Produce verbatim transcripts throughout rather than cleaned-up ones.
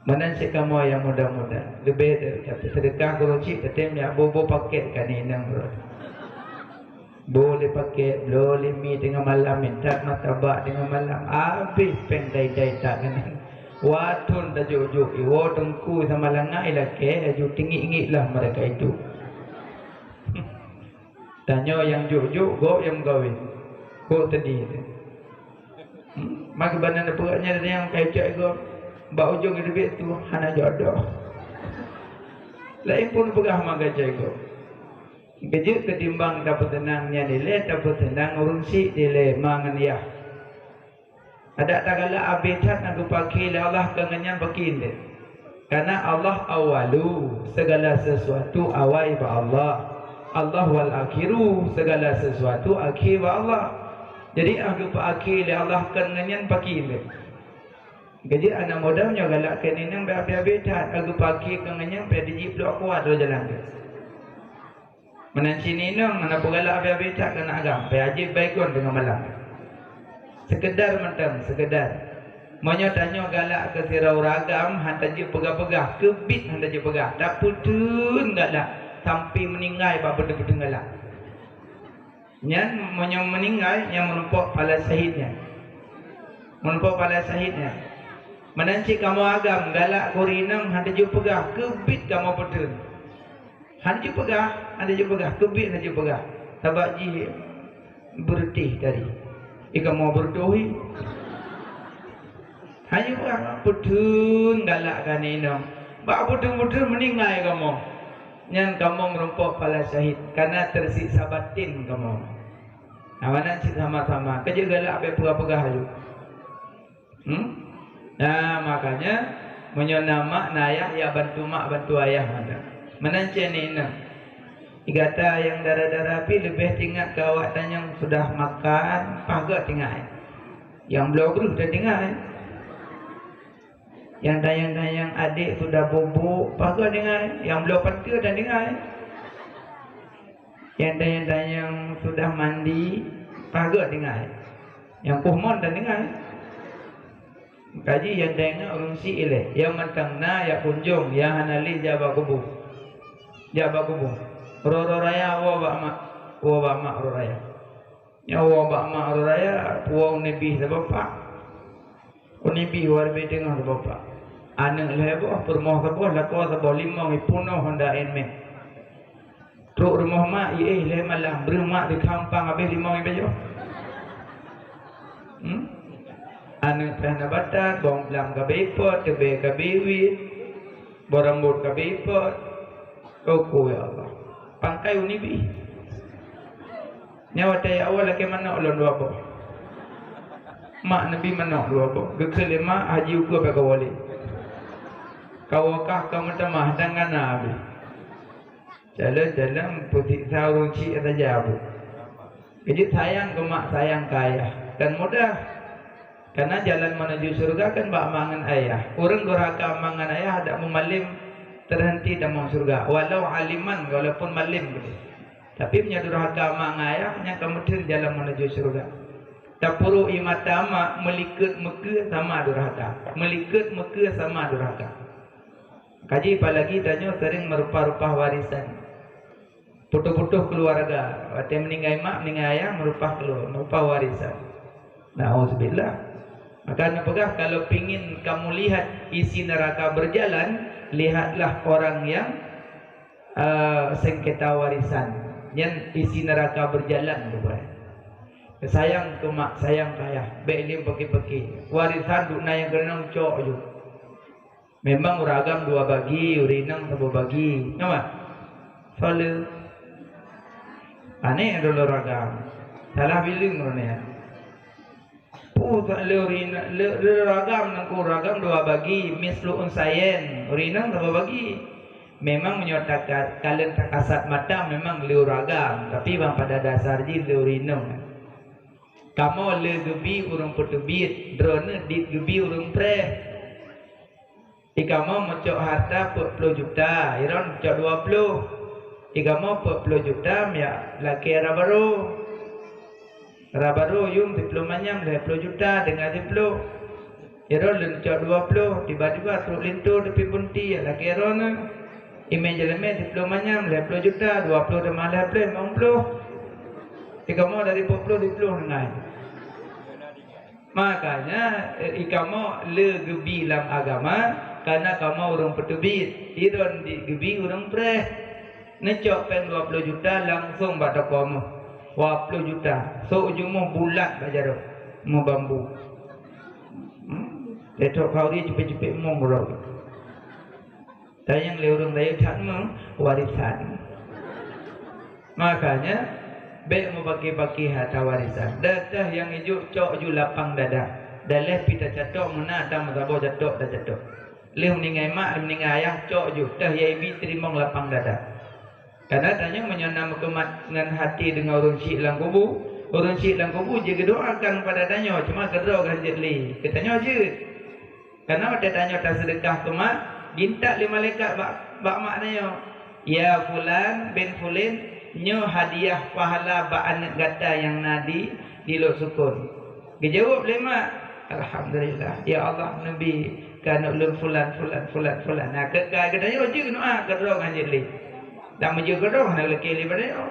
Meunan cit kamoe nyang muda-muda, leubeh de-, tapi seudeukah geuruncit, tatem nyak boh-boh pakét keu aneuk inong droe. Boh lé pakét, bloe lé mi teungoh malam, mintat martabak teungoh malam, habéh péng dai-dai that keunan. Watèe tajok-jok iwoe teungku sama langai lakée, laju teungiek-ngiek lah mereka itu. Tanyoe nyang jok-jok, gob nyang meukawen. Gob teudeh. Hmm? Maka bana neupeugah nyan nyang kai cok gob. Bak ujong leubeh tu hana jodoh. Laén pun peugah maka cok gob. Keujeuet ketimbang tapeuseunang nyan ilée, tapeuseunang ureuëng syiek dilée ma ngon yah. Adak tagalak abée that na geupakhi lé Allah keu ngon nyan pakhi lé. Karena Allah awalu, segala sesuatu awai bak Allah. Allah wal akhiru, segala sesuatu akhé bak Allah. Jadi ah geupakhi lé Allah keu ngon nyan pakhi lé. Keujeuet aneuk muda nyoe galak keu ngon nyan beu abée-abée that, ah geupakhi keu ngon nyan pih dijiploh kuat lom jalan teuh. Meunan cit inong hana peugalak abée-abée that keu aneuk agam, pih ajeuk baikon teungoh malam. Seukeudar mantong, seukeudar. Meunyoe tanyoe galak keu sidroe ureuëng agam, han tajeuet peugah-peugah, keubiet han tajeuet peugah, tapeuteun galak sampai meuninggai bak peuteun-peuteun galak. Nyan meunyoe meuninggai, nyan meurumpok pala syahid nyan. Meurumpok pala syahid nyan. Meunan cit kamoe agam galak keu ureuëng inong han tajeuet peugah, keubiet kamoe peuteun. Hana jipeugah, hana jipeugah, keubiet hana jipeugah. Sabab jih beureutéh tadi. Di kamoe beureutéh. Hana jipeugah, peuteun galak keu aneuk inong. Bak peuteun-peuteun meuninggai kamoe. Nyan kamoe meurumpok pala syahid, kana teusiksa batin kamoe. Nah, meunan cit sama-sama. Keujeuet galak bèk peugah-peugah aju. Hmm? Nah, makanya, meunyoe na mak, na ayah, ya bantu mak, bantu ayah mantong. Meunan cit aneuk inong. Gata nyang dara-dara pih leubeh teuingat keu awak tanyoe nyang sudah makan, paih gét teuingat. Nyang bloe breuh teuingat. Nyang dayang-dayang adék sudah bubuk, paih gét teuingat. Nyang bloe pateue teuingat. Nyang dayang-dayang sudah mandi, paih gét teuingat. Nyang poh mon teuingat. Kaji nyang teuingat ureuëng syiek ilée, nyang mantong na jak kunjong, nyang hana lé jak bak kubu. Jak bak kubu. Uroe-uroe raya woe bak mak, woe bak mak uroe raya. Nyoe woe bak mak uroe raya, puwoe u Nibih saboh pak. U Nibih u Arbi Teungoh saboh pak. Aneuk lhée boh, peurumoh saboh, lakoe saboh, limong, ipunoh honda en meh. Trok rumoh mak, iéh lhée malam, breuh mak dikhampang habéh limong ibajoh. Hmm? Aneuk pih hana batat, bawang blam ka beuipot, teubée ka beuiwit, boh rambot ka beuipot. Oku ya Allah. Pangkai u Nibih. Nyan watée awai lakée manok lôn dua boh. Mak neubi manok dua boh. Geukheun lé mak haji ukeue bak kawali. Kawakah ka meutamah dan ngana habéh. Jalan-jalan peusiksa ureuëng syiek saja bu. Jadi sayang keu mak, sayang keu ayah. Kan mudah. Karena jalan menuju surga kan bak mak ngon ayah. Ureuëng durhaka mak ngon ayah dak meumalem terhenti tamong surga. Walau aliman, walaupun malem gitu. Tapi meunyoe durhaka mak ngon ayah, nyan ka meuteun jalan menuju surga. Tapeuruek ie mata mak, meulikot meukeue sama durhaka. Meulikot meukeue sama durhaka. Kaji apalagi tanyoe sering meurupah-rupah warisan. Putôh-putôh keuluwarga, watée meuninggai mak, meuninggai ayah, meurupah keuluwarga, meurupah warisan. Nauzubillah. Maka neupeugah, kalau pingin kamu lihat isi neraka berjalan, lihatlah orang yang, eh, sengketa warisan. Nyan isi neraka berjalan, rupanya. Sayang keu mak, sayang keu ayah, bék lé peuki-peuki. Warisan duk na nyang keunong cok ju. Memang ureuëng agam dua bagi, ureuëng inong saboh bagi. Nama? Soe le? Aneh dulu ureuëng agam. Salah bileueng ureuëng nyan. Peue le ureuëng inong, le, le ureuëng agam nangku ureuëng agam dua bagi, mislu unsayen, ureuëng inong saboh bagi. Memang meunyoe taka-, kalon takasat mata memang le ureuëng agam, tapi bang pada dasar jih le ureuëng inong. Kamoe le geubi ureuëng peuteubiet, droeneuh dit geubi ureuëng preh. Di kamoe meucok hareuta peuet ploh juta, iron meucok dua ploh. Di kamoe peuet ploh juta miyak lakée raba barô. Raba barô yum siploh manyam lhée ploh juta, teungoh siploh. Sidroe lôn cok dua ploh, tiba-tiba trok linto teupin bunti, ya lakée droeneuh. Imé jeuleumé siploh manyam, lhée ploh juta, dua ploh teuma lhée ploh, limong ploh. Di kamoe dari peuet ploh, lhée ploh ngai. Makanya, eh, i kamoe le geubi lam agama, karena kamoe ureuëng peuteubiet. Sidroe di geubi ureuëng preh. Neucok péng dua ploh juta langsong bak toko meuh. Dua ploh juta. Sok jumoh bulat bak jaroe. Meuh bambu. Hmm? Teutok khauri cupet-cupet mong uroe. Tanyong lé ureuëng laén that meuh warisan. Makanya, bék meubagi-bagi harta warisan. Data nyang ijok cok ju lapang dada. Daleh pi tacatok, meuna ata meusaboh catok, tacatok. Lheueh meuninggai mak, lheueh meuninggai ayah, cok ju. Teuh yaibi teurimong lapang dada. Karena tanyoe meunyoe na meukeumah ngon hati deungon ureuëng syik lam kubu, ureuëng syik lam kubu jeuet geudoakan pada tanyoe, cuma keudroe kan jeuet lé. Keutanyoe jeuet. Karena watée tanyoe taseudeukah keu mak, gintak lé malaikat bak, bak mak tanyoe, "Ya fulan bin fulin, nyoe hadiah pahala bak aneuëk gata nyang na di, di Lhoksukon." Geujaweueb lé mak, "Alhamdulillah, ya Allah, neubi keu aneuëk lôn fulan, fulan, fulan, fulan." Nah, keu, keu, keu tanyoe jeuet doa keudroe kan jeuet lé. Dan meujeuet keudroe hana lakée lé bak tanyoe.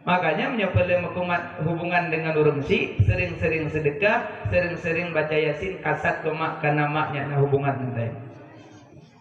Makanya, meunyoe peureulée meukumat hubungan deungon ureuëng syik, sering-sering seudeukah, sering-sering baca Yasin, kasat keu mak, karena mak nyan na hubungan ngon tanyoe.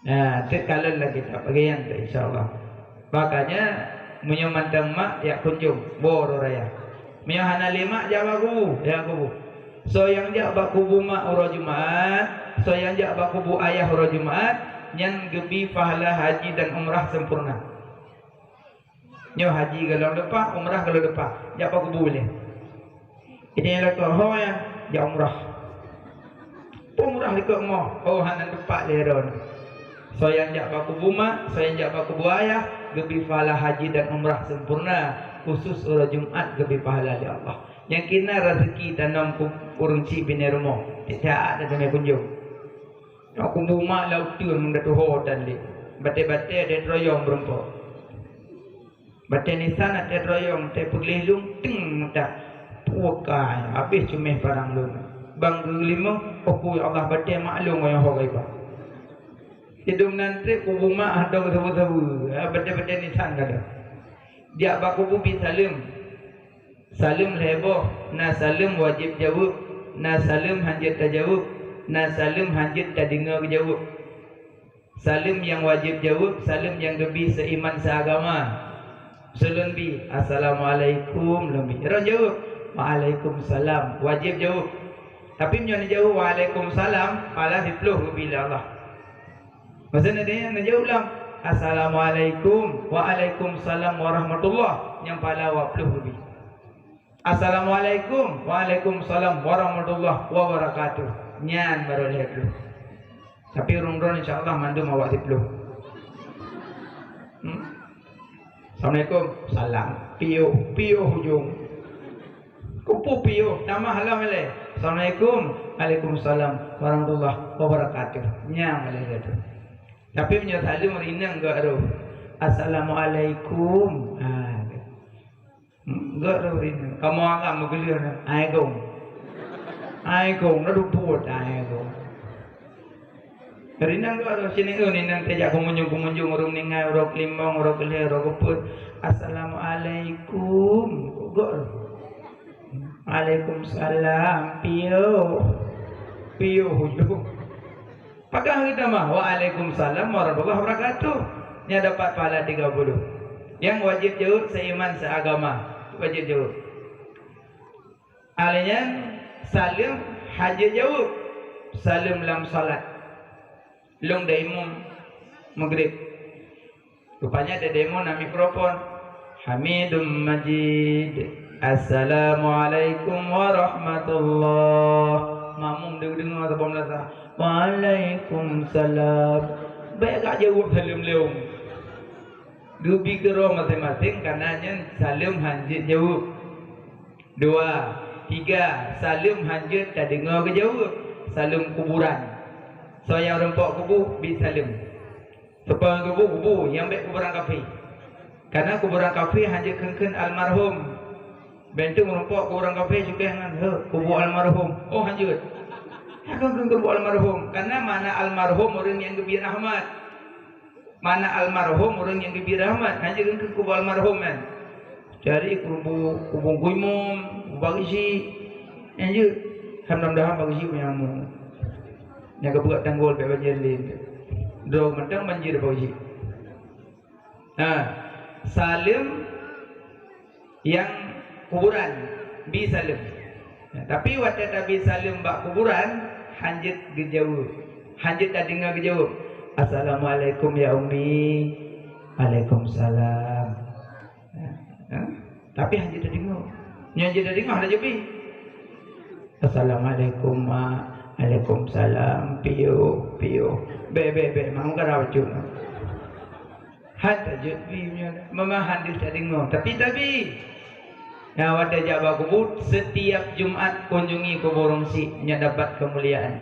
Nah, cit kalon lagée that, bagi nyan tu, insya Allah. Makanya, meunyoe mantong mak, jak kunjong, boh uroe raya. Meunyoe hana lé mak, jak bak kubu, jak kubu. Soe nyang jak bak kubu mak uroe Jumat, soe nyang jak bak kubu ayah uroe Jumat, nyan geubi pahala haji dan umrah sempurna. Nyoe haji golom leupah, umrah golom leupah. Jak bak kubu lé. Ini lakoe ho ya, jak umrah. Peue umrah likot mo? Oh, hana teumpat lé droe. Soe nyang jak bak kubu mak, soe nyang jak bak kubu ayah, geubi pahala haji dan umrah sempurna. Khusus uroe Jumat geubi pahala lé Allah. Nyang kina rezeki tanom ku ureuëng syik binéh rumoh. Tieb-tieb ada teumé kunjong. Nyoe kubu mak lam uteuen meunatoe ho tan lé. Batée-batée ada teroyong meurumpok. Batée nisan ada teroyong, tée peugleh lôn teng meutak. Pukai, habéh cuméh parang lôn. Bang geulimong, oh kui Allah, batée mak lôn ngon ho gaiba. Sidum nan treb kubu mak hado sabe-sabe, ha, batée-batée nisan kada. Jak bak kubu bi saleuem. Saleuem lhée boh, na saleuem wajéb jaweueb, na saleuem hanjeuet tajaweueb, na saleuem hanjeuet tadeungoe geujaweueb. Saleuem nyang wajéb jaweueb, saleuem nyang geubi seuiman seuagama. Seulôn bi, "Assalamualaikum," lôn bi. Roh jaweueb, "Waalaikumsalam." Wajéb jaweueb. Tapi meunyoe neujaweueb, "Waalaikumsalam," pahala siploh geubi lé Allah. Masa neudeh neujaweueb lom, "Assalamualaikum," "Waalaikumsalam warahmatullah," nyang pahala dua ploh geubi. "Assalamualaikum." "Waalaikumsalam warahmatullahi wabarakatuh." Nyan baru lhée ploh. Tapi ureuëng droe insya Allah mandum awak siploh. Hmm? "Assalamualaikum." Salam. Piôh, piôh ujong. Kupu piôh, tamah lom lé. "Assalamualaikum." "Waalaikumsalam warahmatullahi wabarakatuh." Nyan lhée tu. Tapi meunyoe saleuem rinang gak roh. "Assalamualaikum." Ha. Gak roh rinang. Kamoe agam meugeuleuh na. "Ai gong. Ai gong, na dupuet, ai gong." Rinang gak roh sining, oh, rinang tajak keumunjong-keumunjong, ureuëng ninggai, uroe keulimong, uroe keulhée, uroe keupeuet. "Assalamualaikum." Gak roh. "Waalaikumsalam." Piôh. Piôh ujong. Pakon geutamah, "Waalaikumsalam warahmatullahi wabarakatuh." Nyan dapat pahala tiga puluh. Nyang wajéb jaweueb seiman seagama. Wajéb jaweueb. Alèh nyan, saleuem hanjeuet jaweueb. Saleuem lam salat. Lôn daimun Maghrib. Rupanya di demo na mikrofon. "Hamidum Majid. Assalamualaikum warahmatullah." Makmum deungoe saboh meulasa. "Waalaikumsalam." Bèk ka jaweueb saleuem lom. Geubi keudroe maséng-maséng, karena nyan saleuem hanjeuet jaweueb. Dua, tiga, saleuem hanjeuet tadeungoe geujaweueb. Saleuem kuburan. Soe nyang rumpok kubu, bi saleuem. Seupang kubu, kubu nyang bèk kuburan kafé. Karena kuburan kafé hanjeuet kheun-kheun almarhum. Bèk teuh meurumpok kuburan kafé cukéh ngon, "Heuh, kubu almarhum." Oh, hanjeuet. Hana keuneuk keu kubu almarhum, karena makna almarhum ureuëng nyang geubri rahmat. Makna almarhum ureuëng nyang geubri rahmat, hana keuneuk keu kubu almarhum kan. Cari kubu, kubu Guimum, kubu Bak Geuchik. Nyan jeuet. Mudah-mudahan Bak Geuchik nyang mu. Nyang geupeugah tanggol bak banjir lé. Droe mantong banjir Bak Geuchik. Ha, saleuem nyang kuburan, bi saleuem. Tapi watée tabi saleuem bak kuburan, hanjeuet geujaweueb. Hanjeuet tadeungoe geujaweueb, "Assalamualaikum ya Ummi." "Waalaikumsalam." Ha? Tapi hanjeuet tadeungoe. Nyoe hanjeuet tadeungoe, hana jeuet bi. "Assalamualaikum, Mak." "Waalaikumsalam." Piôh, piôh. Bék, bék, bék. Mak, muka dah bacut. Hana jeuet bi nyoe. Memang hanjeuet tadeungoe. Tapi tabi. Ya, watée jak bak kubu, setiap Jumat kunjungi kubu ureuëng syiek, nyan dapat kemuliaan.